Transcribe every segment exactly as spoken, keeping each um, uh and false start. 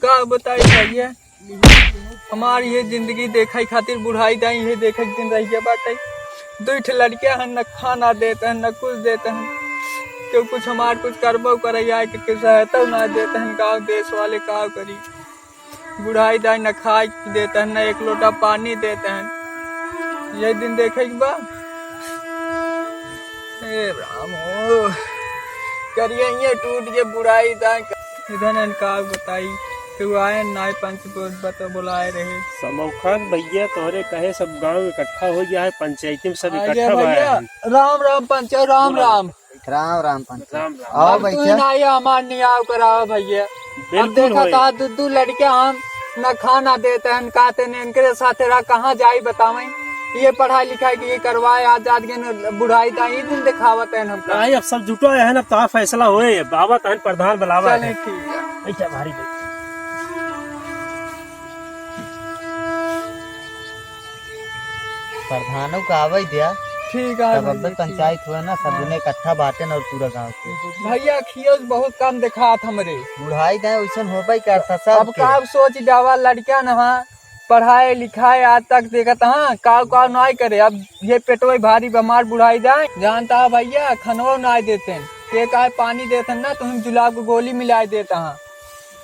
का बताई भैया, हमार ये जिंदगी देखइ खातिर बुढ़ाई दाई ये देखइ के दिन रह गया बाटे। दुइ ठे लड़किया हन, न खाना देत हन, न कुछ देत हन। केहू कुछ हमार कुछ करबो करे आए के, के सहायता ना देत हन। गाँव देश वाले का करी, बुढ़ाई दाई न खाए के देत हन, न एक लोटा पानी देत हन। ये दिन देखइ के बा। हे राम हो, करिया ये टूट के बुढ़ाई दाई। इधर इनका बताई, तू आए नाय पंच को बता बुलाए रहे। समौखन भैया तोहरे कहे सब गांव इकट्ठा हो गया है, पंचायती में सब आ गया इकट्ठा भैया। भया है। राम राम पंच, राम राम। राम राम पंच। राम राम। आओ अब तू बैठा। ही ना आया, हमार नहीं आओ कराओ भैया। अब बिल्कुल देखा होई। था दू दू लड़के हम न खाना देते हैं, कहते हैं इनके साथ रहा, कहाँ जाई बतावें। ये पढ़ाई लिखाई के ये करवाए, आज आज के न बुढ़ाई था, ये दिन दिखावत है हमका। नहीं, अब सब जुटो है ना, तो फैसला होए, बाबा तहन प्रधान बुलावा चले है। ठीक है। बैठा भारी बैठा। प्रधानों का आवे दिया। ठीक है तब भैया, अब्बे ठीक। पंचायत हुआ ना, सब हाँ। जने इकट्ठा बाटेन और पूरा गांव के। भैया खियोस बहुत कम देखात हमरे। बुढ़ाई दे वैसन होबे करता सब अब के। का सोच जावा लड़का न हा, पढ़ाए लिखाए आज तक देखत हाँ, काव काव नाय करे। अब ये पेटवा भारी बीमार बुढ़ाई जाए, जानता है भैया खनवा नाय देते हैं। के काहे पानी देते हैं ना, तुम जुलाब को गोली मिलाए देता हाँ।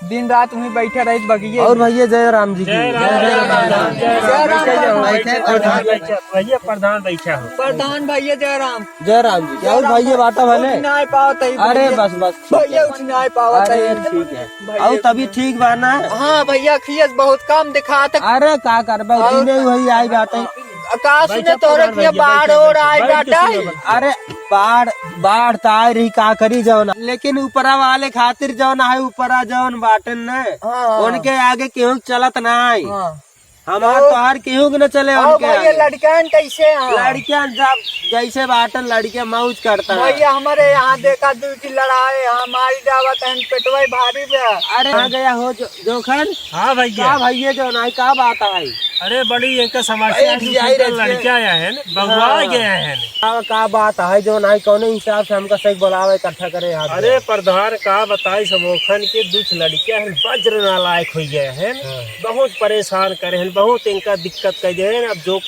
दिन रात वहीं बैठे रहित बगिये और में। भैया जय राम जी की। जय राम, जय राम, जय राम, जय राम। जय राम, जय राम। भैया प्रधान बैठा हो। प्रधान भैया जय राम। जय राम जी की। और भैया बाटा भले। उठ नाय पावत है अरे भैया। बस, बस। भैया उठ नाय पावत अरे है। ठीक है। भैया और तभी ठीक बा ना? हाँ भैया, खियस बहुत कम दिखात है। अरे का करबे, और दिने वही आई बाटे। का सुने बैठा तोरे प्रधान के भैया, बाढ़ बैठा, और बैठा। आई बैठ के बाटे। सुनो, बैठा। अरे बाढ़, बाढ़ त आए रही, का करी जौन, लेकिन ऊपरा वाले खातिर जौन है, ऊपरा जौन बाटन न, हाँ। उनके आगे केहू चलत नाई। हाँ। हमार तो तोहार केहू के न चले और उनके भैया आगे। लड़कन कैसे हैं? लड़कन जब जैसे बाटन लड़के मौज करता है। भैया हमारे यहाँ देखा दू की लड़ाई, हमारी जावत है पेटवा भारी बा। अरे आ गया हो जो, जोखन। हाँ भैया। का भैया जो नाई का बात है? अरे बड़ी इनका समस्या बैठ है, जाई दू रख के। लड़कियां आया है ना, बबुआ हाँ। गया है ना। का, का बात है जो नाई कौने हिसाब से हमका सही बोलावे इकट्ठा करे यहाँ पे? अरे प्रधान का बताई समोखन के दुख लड़कियां हैं, वज्र नालायक हो गए हैं, हाँ। बहुत परेशान करे हैं, बहुत इनका दिक्कत कर दे हैं। अब जो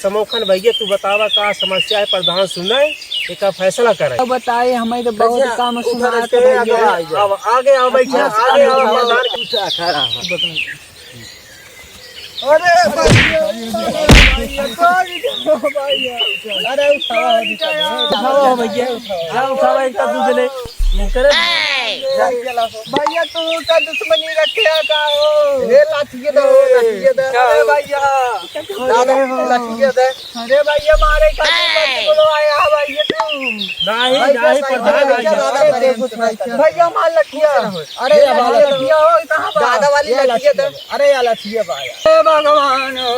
समोखन भैया तू बतावा का समस्या है प्रधान सुने, एका फैसला करे। अब बताए हमें तो बहुत भैया, काम उठा सुनात रख के भैया। आगे आ जाओ। अब आगे आओ बैठा, अच्छा, आगे आओ अच्छा, प्रधान। उठा खड़ा हो। अरे भैया, भैया, भैया। अरे उठाओ, उठाओ भैया, उठाओ, उठाओ, इनका दूध ले। इनकर भैया, तू का दुश्मनी रखे है का हो? हे लाठिए दो, लाठिए दो। अरे भैया। दादा, लाठिए दे। अरे भैया, मारे का तू मत बोलो, आया भैया तू। नहीं, भैया, नहीं, भैया, प्रधान भैया, भैया। अरे, देखो, भैया। भैया, मार लठिया। अरे, ये मार मार लठिया। लठिया हो, कहाँ बा? दादा वाली ये लठिया लठिया। दे। अरे, या लठिया बा यार। हे भगवान हो।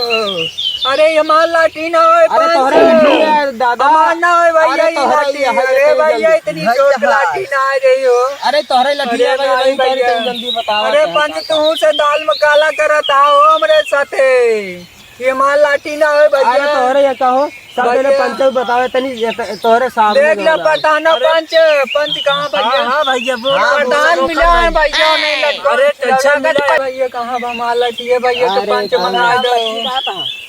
अरे, ये मार लाठी ना होए, अरे, पंच। तोहरे लठिया है, दादा। हमार ना होए भैया, अरे, ये तोहरे लाठी। ये है, अरे, ये भैया, भैया। इतनी भैया, चोट हाँ। लाठी ना आ रही हो। अरे, तोहरे लठिया अरे, भाई, नहीं भाई, भैया। जल्दी बताओ अरे, क्या पंच, बात है। तू से दाल में काला करत आओ हमरे साथे। ये मार लाठी ना होए भैया। अरे, तोहरे ये कहो, सब पहले भैया। पंच बतावे तनी, ये त-, तोहरे सामने देख ले, वाला। प्रधान अरे। पंच, पंच कहाँ भैया? हाँ, हाँ, भैया, बोल, हाँ, प्रधान बोल, मिला है भैया, नहीं लग-, अरे, टेंशन लगा मिला है। भैया, कहाँ बा मार लाठी है भैया, तो अरे, पंच कहाँ बना बा? दो।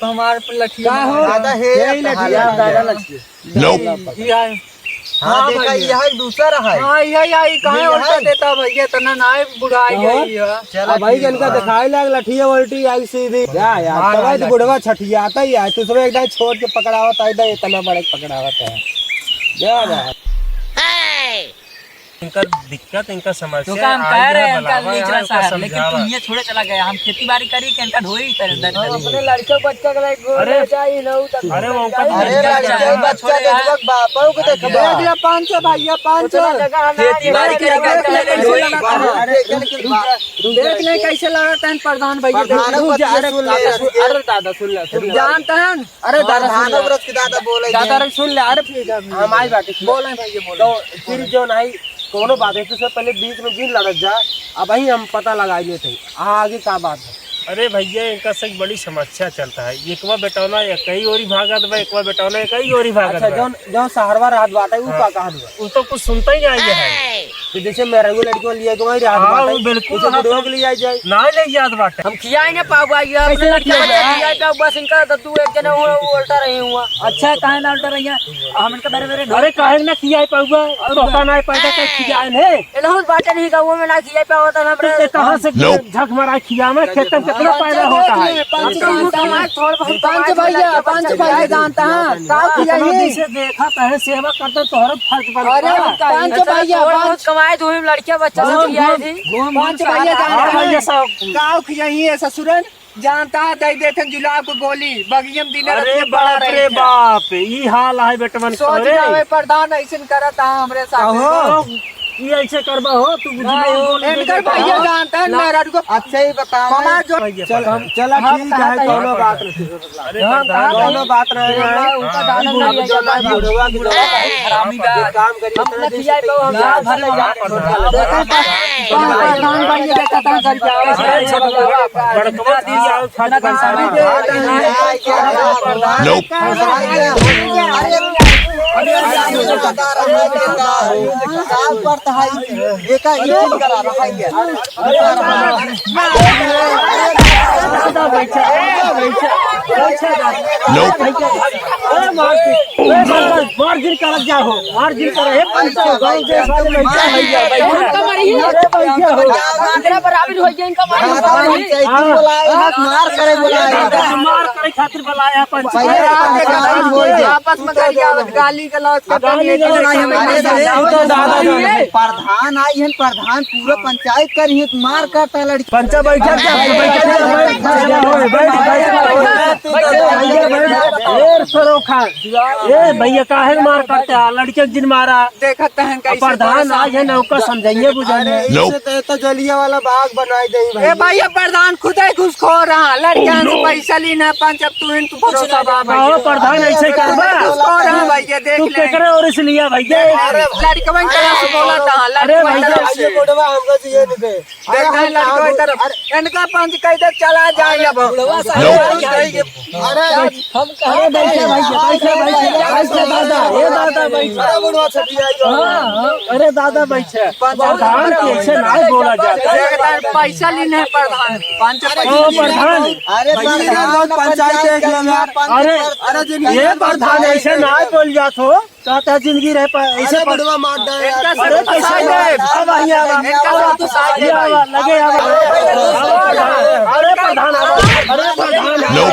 तो हमार लठिया का हो? मार। दादा हे, यही लठिया, दादा लठिया। Nope। ये है। हाँ, हाँ, देखा, भैया। यह एक दूसरा है। हाँ, यह, यह, ये कहाँ ये उल्टा है। देता भैया, इतना ना है, बुढ़ा कहो। गया ये। चला अब भाई, ठीक इनका बा। दिखाई लाग लठिया उल्टी आई सीधी। जा यार, हाँ, तब आज हाँ, बुढ़वा छठियाता ही है, तू सब एक दाई छोड़ के पकड़ावत आई, दाई इतना बड़ा पकड़ावत है। जा यार। इनका दिक्कत, इनका समस्या तो का हम है, कह रहे हैं, इनका बुलावा, नीचला इनका शहर, लेकिन समझावा। तुम ये छोड़े चला गया, हम खेती बाड़ी करी के इनका ढोई कर दे हम अपने लड़के बच्चा के लायक अरे। ले जाई, लो तक अरे, वो उनका अरे, लड़का लड़का बच्चा छोड़े के यार। बाप, बाप को देख देख ले पाँच सौ भैया, पाँच सौ। उतना जगह ना खेती बाड़ी है, करे देख ले, कैसे लगा, अरे, अरे, देख ले, देख ले, कैसे लगा तहन प्रधान भैया, देख प्रधान ले। रुक जा, अरे, सुन ले, दादा, सुन, अरे, दादा, सुन ले, सुन ले। जानते हैं? अरे, दादा, सुन प्रधान ले। व्रत के दादा बोले दादा, हैं। अरे, सुन ले, अरे, ठीक है, हम आई बाटे, बोले भैया, बोले। तो फिर जो नहीं, कोनो बात है, तो सब पहले बीच में जिन लड़त जा, अब ही हम पता लगा लेते हैं, हाँ, आगे का बात है। अरे भैया, इनका से बड़ी समस्या चलता है, एकवा बेटौना एक ही ओरी भागत बा, एकवा बेटौना एक ही ओरी भागत अच्छा, बा। जौन, जौन सहरवा रहत बाटे, उ हाँ। का कहत बा? उ तो कुछ सुनता ही नहीं है। तो जैसे मेहरारू लड़कियों लिया गया रहा हाँ, बाटे, वो बिल्कुल जैसे हाँ, बुढ़वा के लिया जाए। ना ले याद बाटे। हम खियाई ना पाउबा, ये अपने कैसे लड़का खियाई? खियाई पाउबा, बस इनका तो तू एक जना हुआ, वो उल्टा रही हुआ। अच्छा, काहे ना उल्टा रही है? हम इनका मेरे, मेरे अरे, काहे ना खियाई पाउबा? और तोहका ना पैदा कर खियाए ने। एलहुस बाटे नहीं गाँव में ना खियाई पावत है हमरे। तो कहाँ से झक मारा खिया में? खेत में कितना पैदा होता है? पाँच तो मुँह कमाए, थोड़ बहुत पाँच कमाए, भैया, लड़के पाँच बच्चे भैया खियाए। जानता है। का खियाई? जैसे देखा तहे सेवा करते तोहरे फर्ज बनता अरे, है। पाँच भैया, थोड़ बहुत पाँच कमाए, थोड़ी लड़कियाँ बच्चा सब बहुत, खियाए बहुत, थी। बहुत पाँच भैया जानता हाँ, है। ये सब। का खियाई है ससुरन? जानता है, दे देते जुलाब को गोली, बगियम दिन अरे रात में पड़ा बाप रे रही है। बाप, ई हाल है बेटवन सोच तोरे। जावे प्रधान ऐसन करत है हमरे साथ। कहो। ई ऐसे करबा हो, तू बुझ नहीं, ले, बोल इनकर दे। भैया जानता है, ना। मेहरारू को अच्छा ही बताओ। हमार जो भैया, चल, हम चला हम ठीक कहा है, था, कौनो बात नहीं। अरे हाँ, प्रधान कहा था, कौनो बात नहीं है। उनका दाना हम नहीं जो है, ना बुढ़वा की दवा है, हरामी का। काम करिए, हम इतना ना दिन से खियाए तो हम ना यार भर ले यार। देखा था, प्रधान भाई ये देखा था, घर के आवाज है, छोटा बड़कवा दी जाओ, छठ बरसाने के। Nope। Nope। मार्जिन करत जा हो, मार्जिन कर, हे पंचा, गाँव देश वाले लड़का भैया, भैया। अरे भैया हो। इनका बराबर हो गया, इनका मार हाँ, मार करे बोलाया है। मार करे खातिर बोलाया है पंचा। भैया, पंचा, पंचा। आपस में गाली आवत, गाली गलौज करता गाली नहीं, गलौज नहीं, करता नहीं, नहीं, नहीं, नहीं, नहीं, प्रधान आई है, प्रधान पूरा पंचायत करी है, मार करता है लड़की। पंचा बैठा जा, बैठा जा, बैठ, बैठ, बैठ, बैठ, बैठ, बैठ, बैठ, बैठ, बैठ, ए, सरोखा। ए, भैया, काहे मार करते हैं? लड़के के जिन मारा। देखत हैं कैसे प्रधान आज है, नौका समझाइए, बुझाइए। अरे, इसे तो, तो जलिया वाला बाग बनाई दे भाई। ए, भैया, प्रधान खुद ही घुसखोर रहा। लड़के से पैसा लीना, पंच, अब तू इन, तू भरोसा बाबा। हाँ, प्रधान ऐसे करबा। घुसखोर रहा भैया, देख तू ले। केकरे और से लिया भैया? अरे, लड़कवन तरह से बोला था, अरे लड़कवन भैया, तरह से। ये बुढ़वा हमको चाहिए नहीं दे। देखा है लड़को इधर, इनका पंच कह दे चला जाए अब। बुढ़वा साहब, अरे, हम कहा अरे, बैठे भैया, बैठे, बैठे, बैठे दादा, ए दादा, बैठे। अरे, बुढ़वा छठी आई हो। हाँ, हाँ, अरे दादा, बैठे। प्रधान के ऐसे ना बोला जाता। देखता है, पैसा लेने हैं प्रधान, पाँच सौ अरे, पैसा ओ, लेने हैं। प्रधान। अरे, प्रधान, पंचायत देख लो यार। अरे, अरे, जिन ये प्रधान ऐसे ना बोल जात हो। कहता है जिंदगी रहे पर ऐसे अरे पर बुढ़वा मार दे यार। इनका अरे सब पैसा फंसा दे। दे। अब आइए, अब इनका सब फंसा दे ये भाई। आवा, लगे आवा। अरे प्रधान आवा। अरे प्रधान आवा।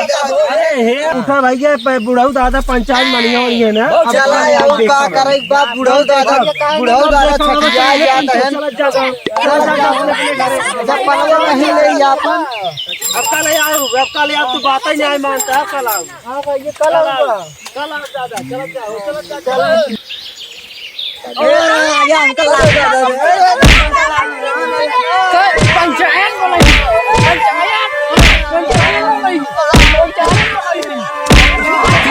अरे हे उठा भैया, पे बुढ़ऊ दादा पंचायत मनिया हो रही है ना। अब चला यार, का करे एक बात, बुढ़ऊ दादा, बुढ़ऊ दादा छठिया जाता है। चला जा, चला जा, चला जा अपने घरे। जब पलवा नहीं ले आपन। अब कल आओ, अब कल आओ, तू बात ही नहीं मानता है, कल आओ। हाँ भाई, ये कल आऊंगा। चल, आ जा, चल, आ जा, चल, आ जा, चल। ए, आ गया, अंकल, आ गया, आ गया। पंचायत बोला, पंचायत, पंचायत बोला, पंचायत बोला।